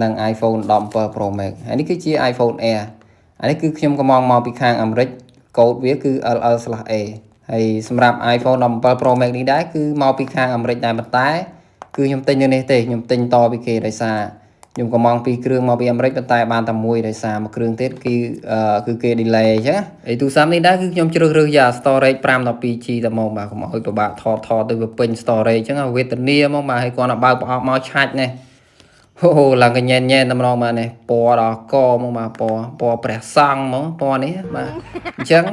និង iPhone 17 Pro Max ហើយនេះគឺជា iPhone Air អានេះគឺខ្ញុំកំងមកពីខាងអាមេរិកកូដវាគឺ LL/A ហើយសម្រាប់ iPhone 17 Pro Max នេះដែរគឺមកពីខាងអាមេរិកដែរប៉ុន្តែគឺខ្ញុំទិញនៅនេះទេខ្ញុំទិញតពីគេដោយសារខ្ញុំកំងពីគ្រឿងមកពីអាមេរិកប៉ុន្តែបានតែមួយដោយសារមួយគ្រឿងទៀតគឺគឺគេ delay អញ្ចឹងហើយទូរស័ព្ទនេះដែរគឺខ្ញុំជ្រើសរើសយក storage 512 G តែមកបាទកុំឲ្យពិបាកថតថតទៅវាពេញ storage អញ្ចឹងវេទនាមកបាទហើយគាត់បើកប្រអប់មកឆាច់នេះអូឡើងកញែនញែនតែម្ដងបាទនេះពណ៌ដល់កមកបាទពណ៌ពណ៌ព្រះសង្ឃហ្មងពណ៌នេះបាទអញ្ចឹង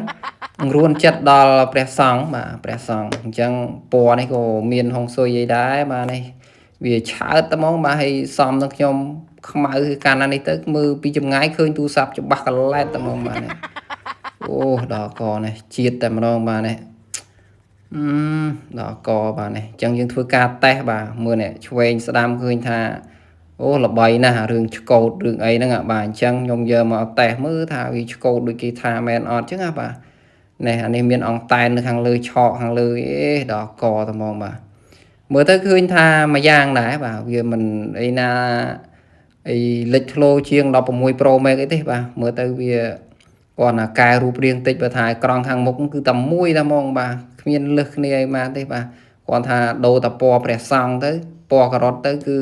រួនចិត្តដល់ព្រះសង្ឃបាទព្រះសង្ឃអញ្ចឹងពណ៌នេះក៏មានហុងស៊ុយអីដែរបាទនេះវាឆើតតែហ្មងបាទហើយសំនឹងខ្ញុំខ្មៅកាន់អានេះទៅមើលពីចម្ងាយឃើញទូរស័ព្ទច្បាស់កលែតតែហ្មងបាទនេះអូដល់កនេះជាតិតែម្ដងបាទនេះអឺដល់កបាទនេះអញ្ចឹងយើងធ្វើការតេស្តបាទមើលនេះឆ្វេងស្ដាំឃើញថាអូល្បីណាស់រឿងឆ្កូតរឿងអីហ្នឹងបាទអញ្ចឹងខ្ញុំយកមកតេស្តមើលថាវាឆ្កូតដូចគេថាមែនអត់អញ្ចឹងណាបាទនេះអានេះមានអង្តែននៅខាងលើឆកខាងលើអេដល់កតែហ្មងបាទមើលទៅឃើញថាមួយយ៉ាងដែរបាទវាមិនអីណាអីលេចធ្លោជាង16 Pro Max អីទេបាទមើលទៅវាគាត់ណាកែរូបរាងតិចបើថាអេក្រង់ខាងមុខគឺតែមួយតែហ្មងបាទគ្មានលឹះគ្នាអីមកទេបាទគាត់ថាដូរតែពណ៌ព្រះសង្ឃទៅពណ៌ការ៉ុតទៅគឺ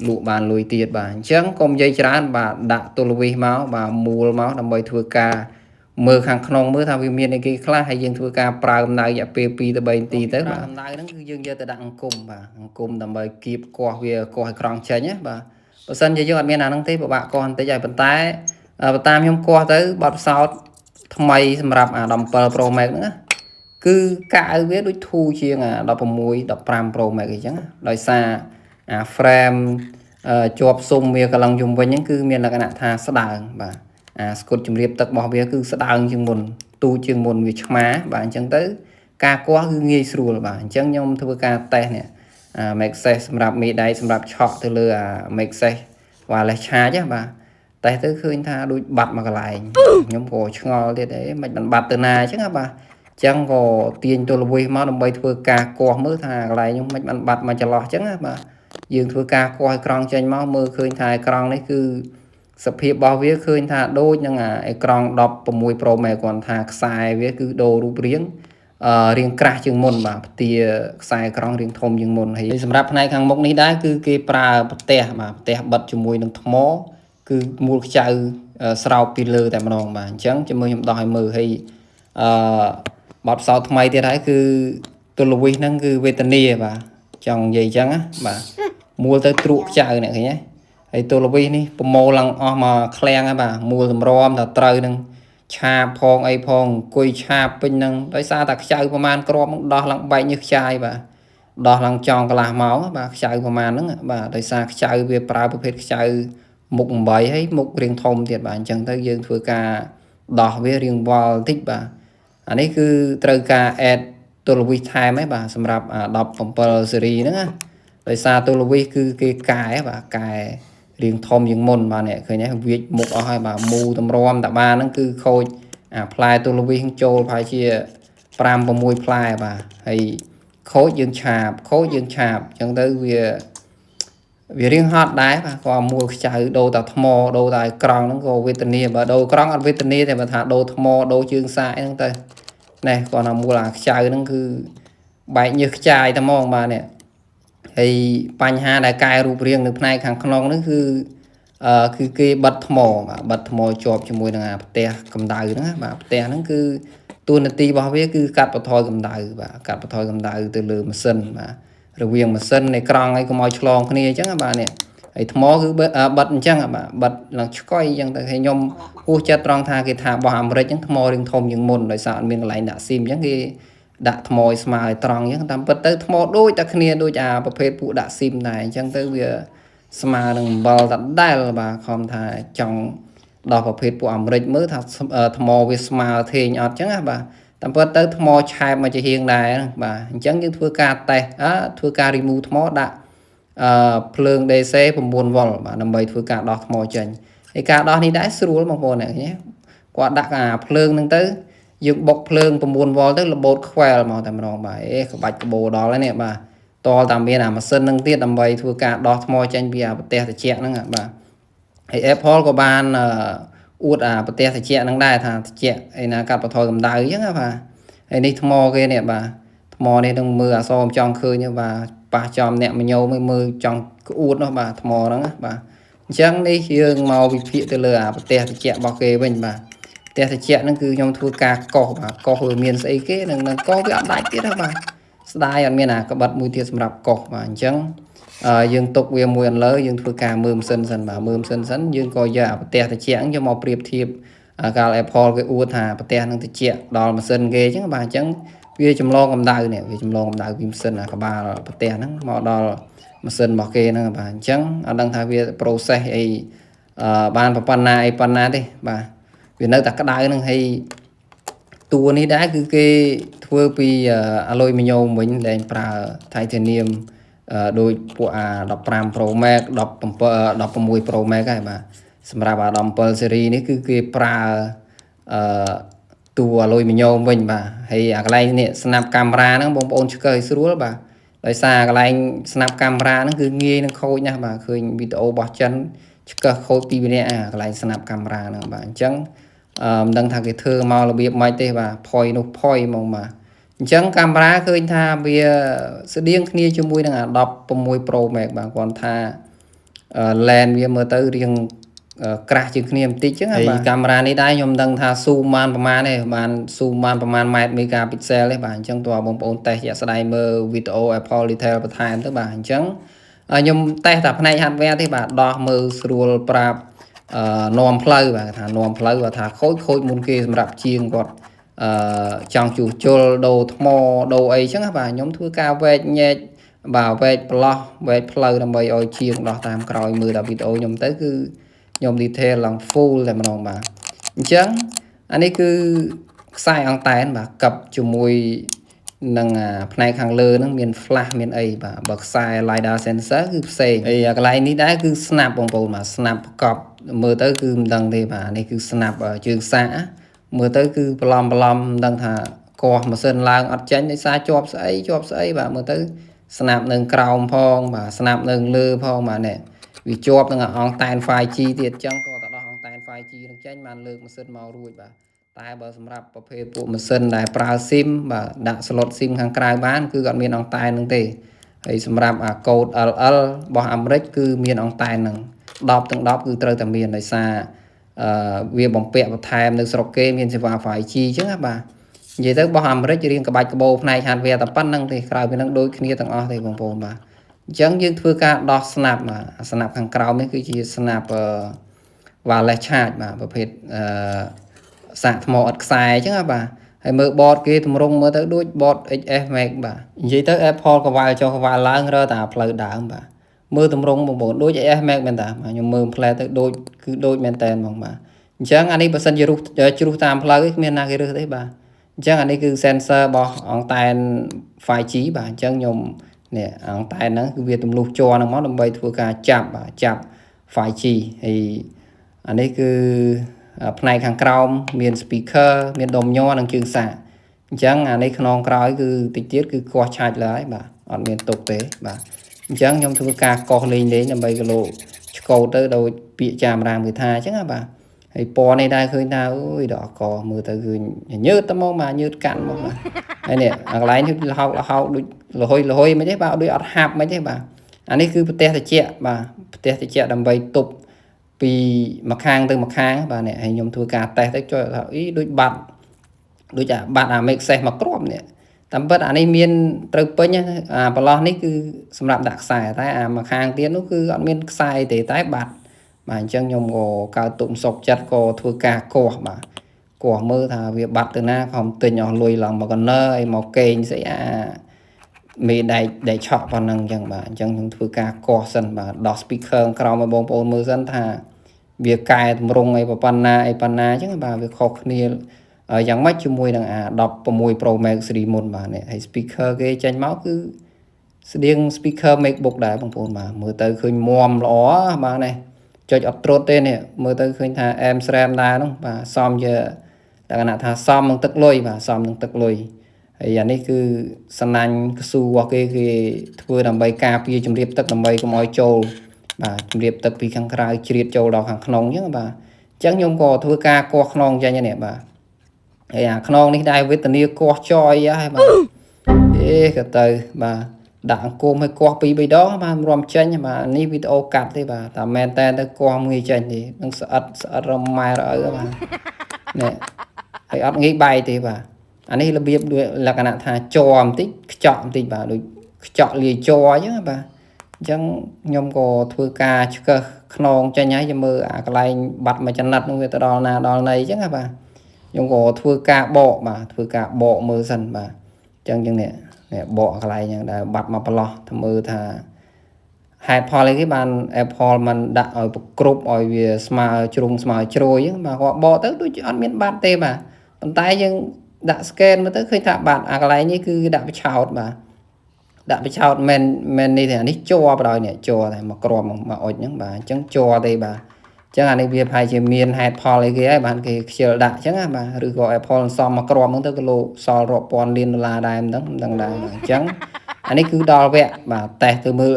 លក់បានលុយទៀតបាទអញ្ចឹងកុំនិយាយច្រើនបាទដាក់ទូលវិសមកបាទមូលមកដើម្បីធ្វើការមើលខាងក្នុងមើលថាវាមានអីគេខ្លះហើយយើងធ្វើការប្រើកម្ដៅរយៈពេល2ទៅ3នាទីទៅបាទកម្ដៅហ្នឹងគឺយើងយកទៅដាក់អង្គមបាទអង្គមដើម្បីគៀបកោះវាកោះឲ្យក្រង់ចេញណាបាទបើសិនជាយើងអត់មានអាហ្នឹងទេពិបាកកោះបន្តិចហើយប៉ុន្តែបើតាមខ្ញុំកោះទៅបទពិសោធន៍ថ្មីសម្រាប់អា17 Pro Max ហ្នឹងណាគឺកៅវាដូចធូរជាងអា16 15 Pro Max អីចឹងដោយសារអា frame ជាប់ស៊ុមវាកន្លងជុំវិញហ្នឹងគឺមានលក្ខណៈថាស្ដើងបាទអាស្គុតជំរាបទឹករបស់វាគឺស្ដើងជាងមុនទូជាងមុនវាឆ្មាបាទអញ្ចឹងទៅការកោះគឺងាយស្រួលបាទអញ្ចឹងខ្ញុំធ្វើការតេស្តនេះអា MagSafe សម្រាប់មេដៃសម្រាប់ឆក់ទៅលើអា MagSafe wireless charge ណាបាទតេស្តទៅឃើញថាដូចបាត់មកកន្លែងខ្ញុំក៏ឆ្ងល់ទៀតអីមិនបានបាត់ទៅណាអញ្ចឹងណាបាទអញ្ចឹងក៏ទាញទល់វិសមកដើម្បីធ្វើការកោះមើលថាកន្លែងខ្ញុំមិនបានបាត់មកចន្លោះអញ្ចឹងណាបាទយើងធ្វើការកោះឲ្យក្រង់ចេញមកមើលឃើញថាអេក្រង់នេះគឺសភាពរបស់វាឃើញថាដូចនឹងអាអេក្រង់16 Pro Max គាត់ថាខ្សែវាគឺដូររូបរាងអឺរៀងក្រាស់ជាងមុនបាទផ្ទាខ្សែក្រង់រៀងធំជាងមុនហើយសម្រាប់ផ្នែកខាងមុខនេះដែរគឺគេប្រើផ្ទះបាទផ្ទះបិទជាមួយនឹងថ្មគឺមូលខ្ចៅស្រោបពីលើតែម្ដងបាទអញ្ចឹងជាមួយខ្ញុំដោះឲ្យមើលហើយអឺបទផ្សោតថ្មីទៀតហើយគឺទុលវិសហ្នឹងគឺវេទនាបាទចង់និយាយអញ្ចឹងណាបាទមូលទៅទ្រក់ខ្ចៅអ្នកឃើញទេហើយទុលវិសនេះប្រមូលឡើងអស់មកឃ្លាំងហើយបាទមូលតម្រាំថាត្រូវនឹងឆាបផងអីផងអង្គុយឆាបពេញនឹងដោយសារតែខ្ចៅប្រមាណគ្រាប់ដោះឡើងបែកញើសខ្ចាយបាទដោះឡើងចង់កន្លះម៉ោងបាទខ្ចៅប្រមាណហ្នឹងបាទដោយសារខ្ចៅវាប្រើប្រភេទខ្ចៅមុខ8ហើយមុខរៀងធំទៀតបាទអញ្ចឹងទៅយើងធ្វើការដោះវារៀងវល់បន្តិចបាទអានេះគឺត្រូវការ add ទូលវិសថែមឯបាទសម្រាប់អា17 series ហ្នឹងណាដោយសារទូលវិសគឺគេកែបាទកែរៀងធំជាងមុនបាទនេះឃើញទេវាចមុខអស់ហើយបាទមូតម្រាំតាបានហ្នឹងគឺខូចអាផ្លែទូលវិសចូលប្រហែលជា5 6ផ្លែបាទហើយខូចយើងឆាបខូចយើងឆាបអញ្ចឹងទៅវាវារៀងហត់ដែរបាទគាត់មូលខ្ចៅដូរតែថ្មដូរតែក្រង់ហ្នឹងក៏វេទនាបើដូរក្រង់អត់វេទនាទេបើថាដូរថ្មដូរជើងសាកហ្នឹងទៅនេះគាត់ថាមូលអាខ្ចៅហ្នឹងគឺបែកញើសខ្ចាយតែហ្មងបាទនេះហើយបញ្ហាដែលកែរូបរាងនៅផ្នែកខាងក្នុងហ្នឹងគឺអឺគឺគេបិទថ្មបាទបិទថ្មជាប់ជាមួយនឹងអាផ្ទះកម្ដៅហ្នឹងបាទផ្ទះហ្នឹងគឺតួនាទីរបស់វាគឺកាត់បន្ថយកម្ដៅបាទកាត់បន្ថយកម្ដៅទៅលើម៉ាស៊ីនបាទរវាងម៉ាស៊ីននៃក្រង់អីកុំឲ្យឆ្លងគ្នាអញ្ចឹងបាទនេះហើយថ្មគឺបិទអញ្ចឹងបាទបិទឡើងឆ្កុយអញ្ចឹងទៅហើយខ្ញុំហួសចិត្តត្រង់ថាគេថារបស់អាមេរិកអញ្ចឹងថ្មរៀងធំជាងមុនដោយសារអត់មានកន្លែងដាក់ស៊ីមអញ្ចឹងគេដាក់ថ្មឲ្យស្មើឲ្យត្រង់អញ្ចឹងតាមពិតទៅថ្មដូចតែគ្នាដូចអាប្រភេទពួកដាក់ស៊ីមដែរអញ្ចឹងទៅវាស្មើនឹងអំបិលដដែលបាទខំថាចង់ដល់ប្រភេទពួកអាមេរិកមើលថាថ្មវាស្មើធេងអត់អញ្ចឹងណាបាទតាមពិតទៅថ្មឆែបមកជាហៀងដែរបាទអញ្ចឹងយើងធ្វើការតេស្តអើធ្វើការ remove ថ្មដាក់អឺភ្លើង DC 9V បាទដើម្បីធ្វើការដោះថ្មចេញហើយការដោះនេះដែរស្រួលបងប្អូនអ្នកគាត់ដាក់អាភ្លើងហ្នឹងទៅយើងបុកភ្លើង 9V ទៅរបូតខ្វែលមកតែម្ដងបាទអេក្បាច់ក្បោដល់ហើយនេះបាទ តតែមានអាម៉ាស៊ីនហ្នឹងទៀតដើម្បីធ្វើការដោះថ្មចេញពីអាប្រទេសត្រជាក់ហ្នឹងបាទហើយ Apple ក៏បានអួតអាប្រទេសត្រជាក់ហ្នឹងដែរថាត្រជាក់ឯណាកាត់បន្ថយកម្ដៅអញ្ចឹងណាបាទហើយនេះថ្មគេនេះបាទថ្មនេះនឹងមើលអសមិនចង់ឃើញទេបាទប៉ះចំអ្នកមញោមើលចង់ក្អួតនោះបាទថ្មហ្នឹងណាបាទអញ្ចឹងនេះយើងមកវិភាគទៅលើអាប្រទេសត្រជាក់របស់គេវិញបាទផ្ទះត្រជាក់ហ្នឹងគឺខ្ញុំធ្វើការកោសបាទកោសវាមានស្អីគេនឹងនឹងកោសវាអត់ដាច់ទៀតទេបាទស្ដាយអត់មានអាក្បិតមួយទៀតសម្រាប់កោសបាទអញ្ចឹងយើងទុកវាមួយអន្លើយើងធ្វើការមើលម៉ាស៊ីនសិនបាទមើលម៉ាស៊ីនសិនយើងក៏យកអាប្រទេសត្រជាក់យកមកប្រៀបធៀបកាល Apple គេអួតថាប្រទេសនឹងត្រជាក់ដល់ម៉ាស៊ីនគេអញ្ចឹងបាទអញ្ចឹងវាចម្លងកម្ដៅនេះវាចម្លងកម្ដៅពីម៉ាស៊ីនអាក្បាលប្រទេសហ្នឹងមកដល់ម៉ាស៊ីនរបស់គេហ្នឹងបាទអញ្ចឹងអត់ដឹងថាវា process អីបានប៉ុណ្ណាអីប៉ុណ្ណាទេបាទវានៅតែក្តៅហ្នឹងហើយតួនេះដែរគឺគេធ្វើពីអាលុយមីញ៉ូមវិញលែងប្រើ titanium ដូចពួកអា15 Pro Max 17 16 Pro Max ហើយបាទសម្រាប់អា17 series នេះគឺគេប្រើអឺតួអាលុយមីញ៉ូមវិញបាទហើយអាកន្លែងនេះស្នាប់កាមេរ៉ាហ្នឹងបងប្អូនឆ្កឹះឲ្យស្រួលបាទដោយសារកន្លែងស្នាប់កាមេរ៉ាហ្នឹងគឺងាយនឹងខូចណាស់បាទឃើញវីដេអូរបស់ចិនឆ្កឹះខូចពីរនាក់អាកន្លែងស្នាប់កាមេរ៉ាហ្នឹងបាទអញ្ចឹងអឺមិនដឹងថាគេធ្វើមករបៀបម៉េចទេបាទផុយនោះផុយហ្មងបាទអញ្ចឹងកាមេរ៉ាឃើញថាវាស្តៀងគ្នាជាមួយនឹងអា16 Pro Max បាទគាត់ថា lens វាមើលទៅរៀងក្រាស់ជាងគ្នាបន្តិចចឹងបាទកាមេរ៉ានេះដែរខ្ញុំដឹងថា zoom បានប្រហែលទេបាន zoom បានប្រហែលម៉ែត្រ megapixel ទេបាទអញ្ចឹងតើបងប្អូនតេស្តជាក់ស្ដែងមើលវីដេអូ Apple detail បន្ថែមទៅបាទអញ្ចឹងខ្ញុំតេស្តតែផ្នែក hardware ទេបាទដោះមើលស្រួលប្រាប់អឺនាំផ្លូវបាទថានាំផ្លូវបាទថាខូចខូចមុនគេសម្រាប់ជាងគាត់អឺចង់ជួសជុលដូរថ្មដូរអីចឹងបាទខ្ញុំធ្វើការវែកញែកបាទវែកប្រឡោះវែកផ្លូវដើម្បីឲ្យជាងដោះតាមក្រោយមើលដល់វីដេអូខ្ញុំទៅគឺខ្ញុំ detail ឡើង full តែម្ដងបាទអញ្ចឹងអានេះគឺខ្សែអង់តែនបាទកັບជាមួយនឹងផ្នែកខាងលើហ្នឹងមាន flash មានអីបាទបើខ្សែ lidar sensor គឺផ្សេងហើយកន្លែងនេះដែរគឺស្នាប់បងប្អូនបាទស្នាប់ប្រកបមើលទៅគឺមិនដឹងទេបាទនេះគឺស្នាប់ជើងសាកមើលទៅគឺបន្លំបន្លំមិនដឹងថាកោះម៉ាស៊ីនឡើងអត់ចេញដោយសារជាប់ស្អីជាប់ស្អីបាទមើលទៅស្នាប់នៅក្រោមផងបាទស្នាប់នៅលើផងបាទនេះវាជាប់នឹងអង់តែន 5G ទៀតអញ្ចឹងតើតដោះអង់តែន 5G នឹងចេញបានលើកម៉ាស៊ីនមករួចបាទតែបើសម្រាប់ប្រភេទពួកម៉ាស៊ីនដែលប្រើ SIM បាទដាក់ slot SIM ខាងក្រៅបានគឺអត់មានអង់តែននឹងទេហើយសម្រាប់អាកូដ LL របស់អាមេរិកគឺមានអង់តែននឹង10ទាំង10គឺត្រូវតែមានដោយសារអឺវាបំពាក់បន្ថែមនៅស្រុកគេមានសេវា 5G អញ្ចឹងណាបាទនិយាយទៅរបស់អាមេរិករៀងក្បាច់ក្បោផ្នែក hardware តែប៉ុណ្្នឹងទេក្រៅពីនឹងដូចគ្នាទាំងអស់ទេបងប្អូនបាទអញ្ចឹងយើងធ្វើការដោះស្នាប់បាទស្នាប់ខាងក្រោមនេះគឺជាស្នាប់អឺ wireless charge បាទប្រភេទអឺសាកថ្មឥតខ្សែអញ្ចឹងណាបាទហើយមើល board គេទម្រង់មើលទៅដូច board XS Max បាទនិយាយទៅ Apple ក៏វ៉ាល់ចុះក៏វ៉ាល់ឡើងរើតែផ្លូវដើមបាទមើលទម្រង់បងប្អូនដូច XS Max មែនតាបាទខ្ញុំមើលផ្លែទៅដូចគឺដូចមែនតែនហ្មងបាទអញ្ចឹងអានេះបើសិនជារុះជ្រុះតាមផ្លូវគ្មានណាគេរើសទេបាទអញ្ចឹងអានេះគឺ sensor របស់អង់តែន 5G បាទអញ្ចឹងខ្ញុំនេះអង់តែនហ្នឹងគឺវាទម្លុះជ័រហ្នឹងមកដើម្បីធ្វើការចាប់បាទចាប់ 5G ហើយអានេះគឺផ្នែកខាងក្រោមមាន speaker មានដុំញ័រនិងជើងសាកអញ្ចឹងអានេះខ្នងក្រោយគឺតិចទៀតគឺកោះឆាច់ឡើយបាទអត់មានទុកទេបាទអញ្ចឹងខ្ញុំធ្វើការកោះលេងលេងដើម្បីគីឡូឆ្កោតទៅដោយពាក្យចាមរាមគេថាអញ្ចឹងណាបាទហើយពណ៌នេះដែរឃើញថាអូយដល់កមើលទៅឃើញញើតតែមកបាទញើតកាន់មកបាទហើយនេះអាកន្លែងនេះលហោកលហោកដូចលហុយលហុយមិនទេបាទដូចអត់ហាប់មិនទេបាទអានេះគឺប្រទេសតិចបាទប្រទេសតិចដើម្បីទប់ពីមួយខាងទៅមួយខាងបាទនេះហើយខ្ញុំធ្វើការតេស្តទៅចុចថាអីដូចបាត់ដូចអាបាត់អា MagSafe មកគ្រាប់នេះតាមពិតអានេះមានត្រូវពេញអាប្រឡោះនេះគឺសម្រាប់ដាក់ខ្សែតែអាមួយខាងទៀតនោះគឺអត់មានខ្សែទេតែបាត់បាទអញ្ចឹងខ្ញុំក៏កើតទុំសុកចិត្តក៏ធ្វើការកោះបាទកោះមើលថាវាបាត់ទៅណាខំទិញអស់លុយឡើងមកកណើអីមកកេងស្អីអាមេដែកដែកឆក់ប៉ុណ្ណឹងអញ្ចឹងបាទអញ្ចឹងខ្ញុំធ្វើការកោះសិនបាទដោះ speaker ក្រោមឲ្យបងប្អូនមើលសិនថាវាកែតម្រង់អីប៉ុណ្ណាអីប៉ុណ្ណាអញ្ចឹងបាទវាខុសគ្នាយ៉ាងម៉េចជាមួយនឹងអា16 Pro Max series មុនបាទនេះហើយ speaker គេចេញមកគឺស្តៀង speaker MacBook ដែរបងប្អូនបាទមើលទៅឃើញមាំល្អបាទនេះចុចអត់ត្រុតទេនេះមើលទៅឃើញថាអែមស្រែមដែរនោះបាទសមជាលក្ខណៈថាសមនឹងទឹកលុយបាទសមនឹងទឹកលុយ ហើយអានេះគឺសណាញ់កស៊ូរបស់គេគេធ្វើដើម្បីការពារជំរាបទឹកដើម្បីកុំឲ្យចូលបាទជំរាបទឹកពីខាងក្រៅជ្រៀតចូលដល់ខាងក្នុងអញ្ចឹងបាទអញ្ចឹងខ្ញុំក៏ធ្វើការកោះខ្នងចេញនេះបាទហើយអាខ្នងនេះដែរវេទនាកោះចយហើយបាទអេក៏ទៅបាទដាក់អង្គមឲ្យកោះពីរបីដងបាទរំចេញបាទនេះវីដេអូកាត់ទេបាទតែមែនតែទៅកោះងាយចេញទេនឹងស្អិតស្អិតរម៉ែរឪបាទនេះហើយអត់ងាយបែកទេបាទអានេះរបៀបលក្ខណៈថាជ័របន្តិចខ្ចក់បន្តិចបាទដូចខ្ចក់លាយជ័រអញ្ចឹងបាទអញ្ចឹងខ្ញុំក៏ធ្វើការឆ្កឹះខ្នងចេញហើយចាំមើលអាកន្លែងបាត់មួយចំណិតនោះវាទៅដល់ណាដល់ណីអញ្ចឹងណាបាទខ្ញុំក៏ធ្វើការបកបាទធ្វើការបកមើលសិនបាទអញ្ចឹងចឹងនេះនេះបកកន្លែងហ្នឹងដែលបាត់មកប្រឡោះទៅមើលថាហេតុផលអីគេបាន Apple มันដាក់ឲ្យប្រគ្រប់ឲ្យវាស្មើជ្រុងស្មើជ្រោយអញ្ចឹងបាទគាត់បកទៅដូចជាអត់មានបាត់ទេបាទប៉ុន្តែយើងដាក់ scan មើលទៅឃើញថាបាត់អាកន្លែងនេះគឺដាក់បឆោតបាទដាក់បឆោតមិនមែននេះទេអានេះជ័របដ ாய் នេះជ័រតែមកក្របមកអុចហ្នឹងបាទអញ្ចឹងជ័រទេបាទអញ្ចឹងអានេះវាប្រហែលជាមានហេតុផលអីគេហើយបានគេខ្ជិលដាក់អញ្ចឹងណាបាទឬក៏ Apple សំមកក្របហ្នឹងទៅគីឡូសល់រាប់ពាន់លានដុល្លារដែរមិនដឹងមិនដឹងដែរបាទអញ្ចឹងអានេះគឺដល់វគ្គបាទតេស្តទៅមើល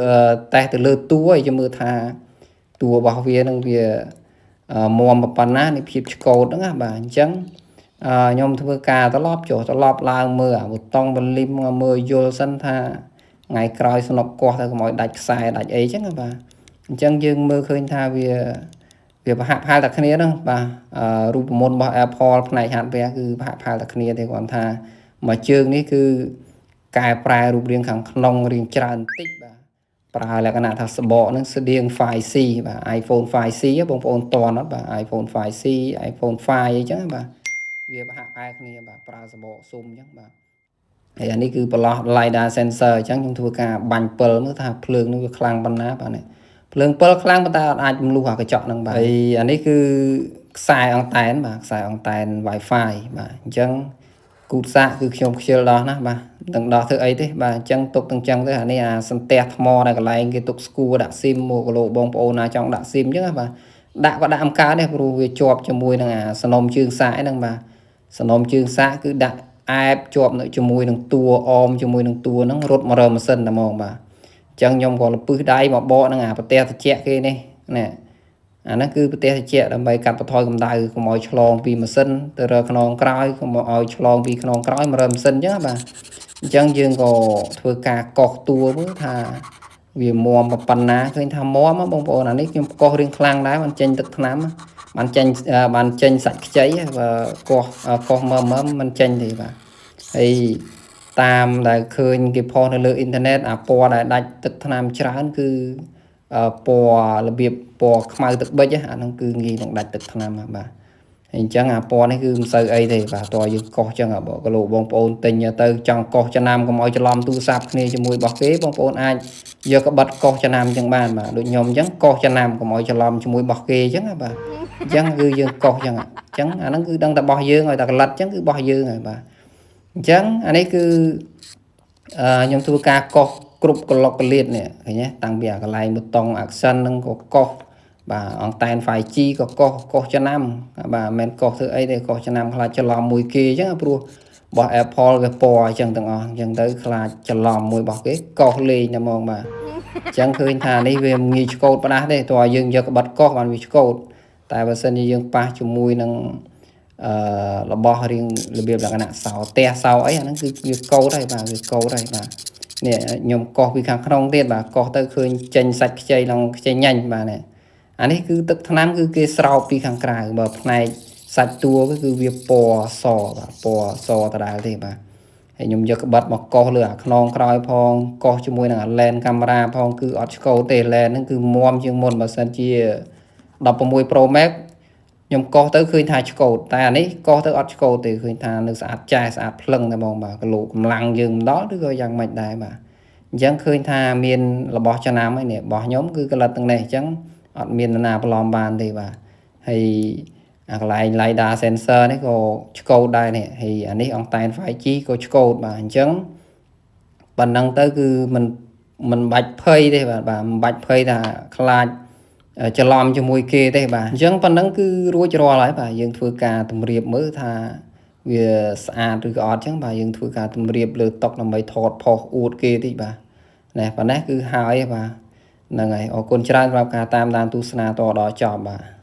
តេស្តទៅលើតួឲ្យមើលថាតួរបស់វានឹងវាមប៉ុណ្ណានេះភាពឆ្កូតហ្នឹងណាបាទអញ្ចឹងខ្ញុំធ្វើការត្រឡប់ចុះត្រឡប់ឡើងមើលអាប៊ូតុង volume មើលយល់សិនថាថ្ងៃក្រោយស្នុកកោះទៅកុំឲ្យដាច់ខ្សែដាច់អីចឹងណាបាទអញ្ចឹងយើងមើលឃើញថាវាវាប្រហាក់ប្រហែលតែគ្នាហ្នឹងបាទរូបមន្តរបស់ Apple ផ្នែក hardware គឺប្រហាក់ប្រហែលតែគ្នាទេគាត់ថាមួយជើងនេះគឺកែប្រែរូបរាងខាងក្នុងរាងច្រើនបន្តិចបាទប្រើលក្ខណៈថាសបកហ្នឹងស្តៀង 5C បាទ iPhone 5C បងប្អូនតន់អត់បាទ iPhone 5C iPhone 5អីចឹងបាទវាប្រហាក់ប្រហែលគ្នាបាទប្រើសបកស៊ុំអញ្ចឹងបាទហើយអានេះគឺប្រឡោះ LiDAR sensor អញ្ចឹងខ្ញុំធ្វើការបាញ់ពិលមើលថាភ្លើងនឹងវាខ្លាំងប៉ុណ្ណាបាទនេះភ្លើងពិលខ្លាំងប៉ុន្តែអត់អាចរំលុះអាកញ្ចក់ហ្នឹងបាទហើយអានេះគឺខ្សែអង់តែនបាទខ្សែអង់តែន Wi-Fi បាទអញ្ចឹងគូតសាកគឺខ្ញុំខ្ជិលដោះណាបាទមិនដឹងដោះធ្វើអីទេបាទអញ្ចឹងទុកទាំងចឹងទៅអានេះអាសន្ទះថ្មនៅកន្លែងគេទុកស្គួរដាក់ស៊ីមមកគីឡូបងប្អូនណាចង់ដាក់ស៊ីមអញ្ចឹងណាបាទដាក់ក៏ដាក់អំកើនេះព្រោះវាជាប់ជាមួយនឹងអាសនំជើងសាកហ្នឹងបាទសនំជើងសាកគឺដាក់អែបជាប់នៅជាមួយនឹងតួអមជាមួយនឹងតួហ្នឹងរត់មករម៉ាស៊ីនតែហ្មងបាទអញ្ចឹងខ្ញុំក៏លពឹសដៃមកបកនឹងអាប្រទេសត្រជាក់គេនេះណាអាហ្នឹងគឺប្រទេសត្រជាក់ដើម្បីកាត់បន្ថយកម្ដៅកុំឲ្យឆ្លងពីម៉ាស៊ីនទៅរកខ្នងក្រោយកុំឲ្យឆ្លងពីខ្នងក្រោយមករកម៉ាស៊ីនអញ្ចឹងបាទអញ្ចឹងយើងក៏ធ្វើការកោសតួមើលថាវាមមប៉ុណ្ណាឃើញថាមមបងប្អូនអានេះខ្ញុំកោសរៀងខ្លាំងដែរបានចេញទឹកថ្នាំបានចេញបានចេញសាច់ខ្ចីបើកោសកោសមើមមិនចេញទេបាទហើយតាមដែលឃើញគេផុសនៅលើអ៊ីនធឺណិតអាពណ៌ដែលដាច់ទឹកថ្នាំច្រើនគឺពណ៌របៀបពណ៌ខ្មៅទឹកប៊ិចអាហ្នឹងគឺងាយនឹងដាច់ទឹកថ្នាំបាទហើយអញ្ចឹងអាពណ៌នេះគឺមិនសូវអីទេបាទតើយើងកោសចឹងបើគីឡូបងប្អូនទិញទៅចង់កោសចំណាំកុំឲ្យច្រឡំទូរស័ព្ទគ្នាជាមួយរបស់គេបងប្អូនអាចយកក្បិតកោសចំណាំចឹងបានបាទដូចខ្ញុំអញ្ចឹងកោសចំណាំកុំឲ្យច្រឡំជាមួយរបស់គេអញ្ចឹងបាទអញ្ចឹងគឺយើងកោសចឹងអញ្ចឹងអាហ្នឹងគឺដឹងតែរបស់យើងឲ្យតែក្លិតអញ្ចឹងគឺរបស់យើងហើយបាទអញ្ចឹងអានេះគឺអឺខ្ញុំធ្វើការកោសគ្រប់ក្លុកកលៀតនេះឃើញទេតាំងពីអាកន្លែងប៊ូតុង action ហ្នឹងក៏កោសបាទអង់តែន 5G ក៏កោសកោសចំណាំបាទមិនមែនកោសធ្វើអីទេកោសចំណាំខ្លាចច្រឡំមួយគេអញ្ចឹងព្រោះរបស់ Apple វាពណ៌អញ្ចឹងទាំងអស់អញ្ចឹងទៅខ្លាចច្រឡំមួយរបស់គេកោសលេងតែហ្មងបាទអញ្ចឹងឃើញថានេះវាងាយឆ្កូតផ្ដាស់ទេតើយើងយកក្បិតកោសបានវាឆ្កូតតែបើសិនជាយើងប៉ះជាមួយនឹងអឺរបស់រៀងរបៀបលក្ខណៈសោផ្ទះសោអីអាហ្នឹងគឺវាកោតហើយបាទវាកោតហើយបាទនេះខ្ញុំកោសពីខាងក្នុងទៀតបាទកោសទៅឃើញចេញសាច់ខ្ចីឡើងខ្ចីញ៉ាញ់បាទនេះអានេះគឺទឹកថ្នាំគឺគេស្រោបពីខាងក្រៅបើផ្នែកសាច់តួគឺវាពណ៌សបាទពណ៌សដដែលទេបាទហើយខ្ញុំយកក្បិតមកកោសលើអាខ្នងក្រោយផងកោសជាមួយនឹងអា lens កាមេរ៉ាផងគឺអត់ឆ្កូតទេ lens ហ្នឹងគឺមាំជាងមុនបើសិនជា16 Pro Max ខ្ញុំកោសទៅឃើញថាឆ្កូតតែអានេះកោសទៅអត់ឆ្កូតទេឃើញថានៅស្អាតចាស់ស្អាតភ្លឹងតែហ្មងបាទគីឡូកម្លាំងយើងមិនដល់ឬក៏យ៉ាងម៉េចដែរបាទអញ្ចឹងឃើញថាមានរបស់ចំណាំហើយនេះរបស់ខ្ញុំគឺក្លិតទាំងនេះអញ្ចឹងអត់មាននរណាបន្លំបានទេបាទហើយអាកន្លែង LiDAR sensor នេះក៏ឆ្កូតដែរនេះហើយអានេះអង់តែន 5G ក៏ឆ្កូតបាទអញ្ចឹងប៉ុណ្ណឹងទៅគឺមិនមិនបាច់ភ័យទេបាទបាទមិនបាច់ភ័យថាខ្លាចច្រឡំជាមួយគេទេបាទអញ្ចឹងប៉ុណ្ណឹងគឺរួចរាល់ហើយបាទយើងធ្វើការតម្រៀបមើលថា វាស្អាតឬក៏អត់ចឹងបាទយើងធ្វើការតម្រៀបលើតុដើម្បីថតផុសអួតគេតិចបាទណែប៉ុណ្ណេះគឺហើយបាទហ្នឹងហើយអរគុណច្រើនសម្រាប់ការតាមដានទស្សនាតដល់ចប់បាទ។